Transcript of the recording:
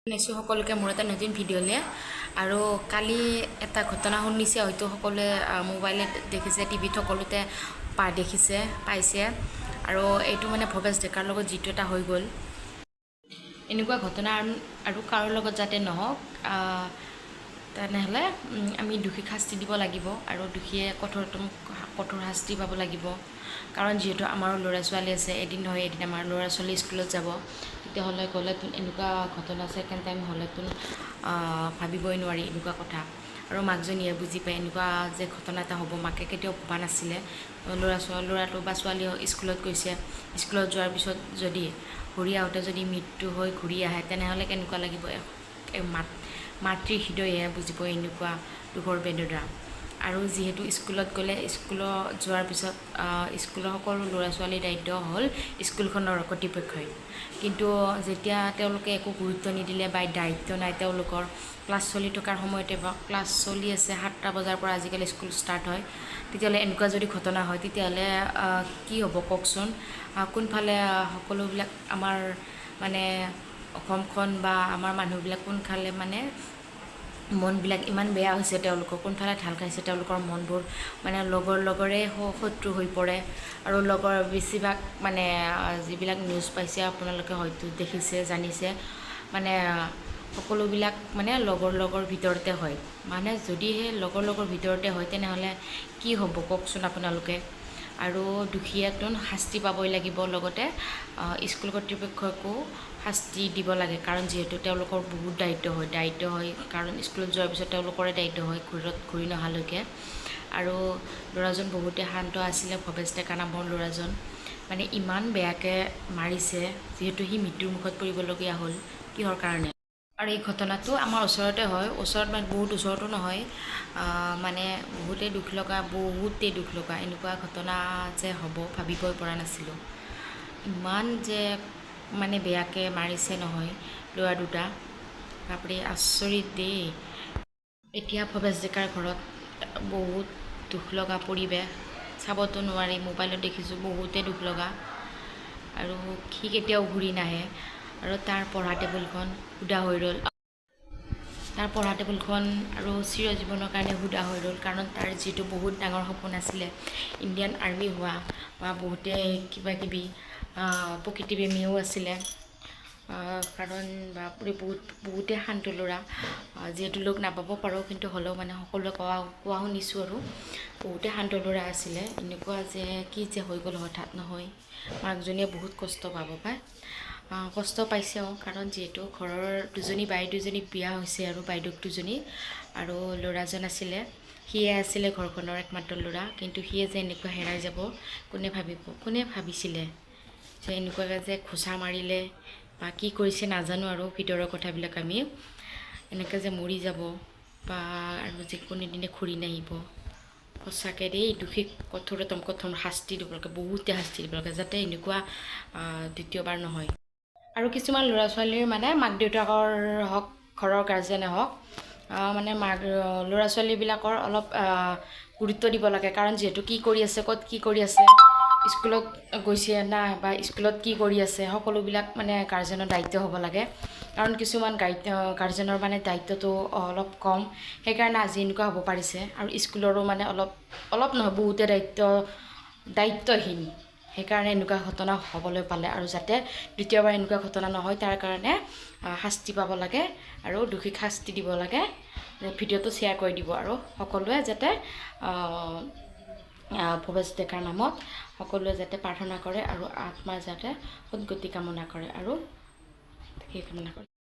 জনাইছোঁ সকলোকে মোৰ এটা নতুন ভিডিঅ'লৈ। আৰু কালি এটা ঘটনা শুনিছে হয়তো সকলোৱে, মোবাইলত দেখিছে, টিভিত সকলোতে দেখিছে, পাইছে। আৰু এইটো মানে ভৱেশ ডেকাৰ লগত যিটো এটা হৈ গ'ল, এনেকুৱা ঘটনা আৰু কাৰো লগত যাতে নহওক। তেনেহ'লে আমি দোষীক শাস্তি দিব লাগিব আৰু দোষীয়ে কঠোৰতম কঠোৰ শাস্তি পাব লাগিব। কাৰণ যিহেতু আমাৰো ল'ৰা ছোৱালী আছে, এদিন নহয় এদিন আমাৰ ল'ৰা ছোৱালী স্কুলত যাব। তেতিয়াহ'লে গ'লেতো এনেকুৱা ঘটনা ছেকেণ্ড টাইম হ'লেতো ভাবিবই নোৱাৰি এনেকুৱা কথা। আৰু মাকজনীয়ে বুজি পায়, এনেকুৱা যে ঘটনা এটা হ'ব মাকে কেতিয়াও ভবা নাছিলে। ল'ৰাটো বা ছোৱালী স্কুলত গৈছে, স্কুলত যোৱাৰ পিছত যদি ঘূৰি আহোঁতে যদি মৃত্যু হৈ ঘূৰি আহে, তেনেহ'লে কেনেকুৱা লাগিব? মাতৃ হৃদয়হে বুজিব এনেকুৱা দুখৰ বেদনা। আৰু যিহেতু স্কুলত গ'লে, স্কুলত যোৱাৰ পিছত স্কুলৰ সকলো ল'ৰা ছোৱালীৰ দায়িত্ব হ'ল স্কুলখনৰ কৰ্তৃপক্ষই। কিন্তু যেতিয়া তেওঁলোকে একো গুৰুত্ব নিদিলে বা দায়িত্ব নাই তেওঁলোকৰ, ক্লাছ চলি থকাৰ সময়তে বা ক্লাছ চলি আছে, 7টা বজাৰ পৰা আজিকালি স্কুল ষ্টাৰ্ট হয়, তেতিয়াহ'লে এনেকুৱা যদি ঘটনা হয়, তেতিয়াহ'লে কি হ'ব কওকচোন? কোনফালে সকলোবিলাক আমাৰ মানে অসমখন বা আমাৰ মানুহবিলাক কোনফালে মানে মনবিলাক ইমান বেয়া হৈছে তেওঁলোকৰ, কোনফালে ঢাল খাইছে তেওঁলোকৰ মনবোৰ? মানে লগৰ লগৰে শত্ৰু হৈ পৰে। আৰু লগৰ বেছিভাগ মানে যিবিলাক নিউজ পাইছে আপোনালোকে হয়তো দেখিছে, জানিছে, মানে সকলোবিলাক মানে লগৰ লগৰ ভিতৰতে হয়। মানে যদিহে লগৰ লগৰ ভিতৰতে হয়, তেনেহ'লে কি হ'ব কওকচোন আপোনালোকে? আৰু দোষীয়েতো শাস্তি পাবই লাগিব, লগতে স্কুল কৰ্তৃপক্ষকো শাস্তি দিব লাগে। কাৰণ যিহেতু তেওঁলোকৰ বহুত দায়িত্ব হয়, কাৰণ স্কুলত যোৱাৰ পিছত তেওঁলোকৰে দায়িত্ব হয় ঘৰত ঘূৰি নহালৈকে। আৰু ল'ৰাজন বহুতে শান্ত আছিলে, ভৱেশ ডেকা নামৰ ল'ৰাজন। মানে ইমান বেয়াকৈ মাৰিছে, যিহেতু সি মৃত্যুৰ মুখত পৰিবলগীয়া হ'ল কিহৰ কাৰণে? আৰু এই ঘটনাটো আমাৰ ওচৰতে হয়, ওচৰত মানে বহুত ওচৰতো নহয়। মানে বহুতেই দুখ লগা, বহুতেই দুখ লগা। এনেকুৱা ঘটনা যে হ'ব ভাবিবই পৰা নাছিলোঁ। ইমান যে মানে বেয়াকৈ মাৰিছে নহয় ল'ৰা দুটা, বাপৰে, আচৰিত দেই। এতিয়া ভৱেশ ডেকাৰ ঘৰত বহুত দুখ লগা পৰিৱেশ, চাবতো নোৱাৰি, মোবাইলত দেখিছোঁ, বহুতেই দুখ লগা। আৰু সি কেতিয়াও ঘূৰি নাহে। আৰু তাৰ পঢ়া টেবুলখন সুদা হৈ ৰ'ল। তাৰ পঢ়া টেবুলখন আৰু চিৰ জীৱনৰ কাৰণে সুদা হৈ ৰ'ল। কাৰণ তাৰ যিটো বহুত ডাঙৰ সপোন আছিলে ইণ্ডিয়ান আৰ্মি হোৱা বা বহুতে কিবা কিবি প্ৰকৃতিপ্ৰেমীও আছিলে। কাৰণ বাপৰে, বহুতেই শান্ত ল'ৰা। যিহেতু লগ নাপাব পাৰোঁ, কিন্তু হ'লেও মানে সকলোৱে কোৱা শুনিছোঁ আৰু বহুতেই শান্ত ল'ৰা আছিলে। এনেকুৱা যে কি যে হৈ গ'ল হঠাৎ নহয়, মাকজনীয়ে বহুত কষ্ট পাব পায়। কষ্ট পাইছেও, কাৰণ যিহেতু ঘৰৰ দুজনী বাই দুজনী বিয়া হৈছে আৰু বাইদেউক দুজনী আৰু ল'ৰাজন আছিলে, সিয়ে আছিলে ঘৰখনৰ একমাত্ৰ ল'ৰা। কিন্তু সিয়ে যে এনেকুৱা হেৰাই যাব কোনে ভাবিব, কোনে ভাবিছিলে যে এনেকুৱাকৈ যে খোচা মাৰিলে বা কি কৰিছে নাজানো আৰু ভিতৰৰ কথাবিলাক আমি, এনেকৈ যে মৰি যাব বা আৰু যে কোনোদিনে ঘূৰি নাহিব। সঁচাকৈ দেই, দোষীক কঠোৰতম কঠোৰ শাস্তি দিব লাগে, বহুতে শাস্তি দিব লাগে, যাতে এনেকুৱা দ্বিতীয়বাৰ নহয়। আৰু কিছুমান ল'ৰা ছোৱালীৰ মানে মাক দেউতাকৰ হওক, ঘৰৰ গাৰ্জেনে হওক, মানে মাক ল'ৰা ছোৱালীবিলাকৰ অলপ গুৰুত্ব দিব লাগে। কাৰণ যিহেতু কি কৰি আছে, ক'ত কি কৰি আছে, স্কুলত গৈছে না বা স্কুলত কি কৰি আছে, সকলোবিলাক মানে গাৰ্জেনৰ দায়িত্ব হ'ব লাগে। কাৰণ কিছুমান গাৰ্জেনৰ মানে দায়িত্বটো অলপ কম, সেইকাৰণে আজি এনেকুৱা হ'ব পাৰিছে। আৰু স্কুলৰো মানে অলপ, অলপ নহয়, বহুতে দায়িত্বহীন, সেইকাৰণে এনেকুৱা ঘটনা হ'বলৈ পালে। আৰু যাতে দ্বিতীয়বাৰ এনেকুৱা ঘটনা নহয়, তাৰ কাৰণে শাস্তি পাব লাগে আৰু দোষীক শাস্তি দিব লাগে। ভিডিঅ'টো শ্বেয়াৰ কৰি দিব আৰু সকলোৱে যাতে ভৱেশ ডেকাৰ নামত সকলোৱে যাতে প্ৰাৰ্থনা কৰে আৰু আত্মাৰ যাতে সদগতি কামনা কৰে আৰু সেই কামনা কৰে।